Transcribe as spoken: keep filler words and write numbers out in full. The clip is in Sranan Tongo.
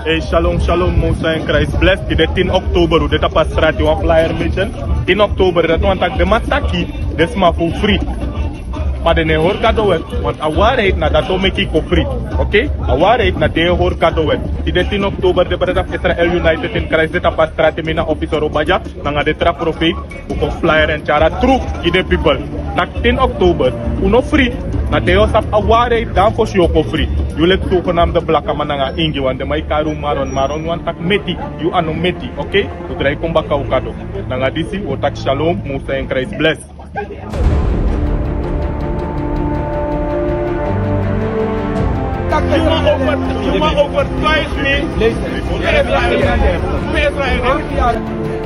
Hey, shalom, shalom, Most High in Christ bless. Tide tin oktober, un de tapu a strati, wan flyer mission. Tin oktober, dati wani taki den man taki den sma fu fri. Ma den no e hori Gado wet, want a waarheid na dati o meki yu kon fri. Oké? A waarheid na den e hori Gado wet. Tide tin oktober, den brada fu Israel United in Christ de tapu a strati, mi na Officer Obadya nanga den tra profeiti. Un kon flyer en tyari a truth gi den pipel. Taki tin oktober, un no fri. Na te yu o sabi a waarheid, dan fosi yu o kon fri. Yu leki zogenaamde blakaman nanga ingi, want den man e kari un Maron. Maron wani taki meti, yu a no meti, oké? Un drai kon baka un Gado. Nanga disi un o taki shalom, Most High in Christ bless. Yu man over, yu man overtuig mi. Luister. Fu Israel. Fu Israel.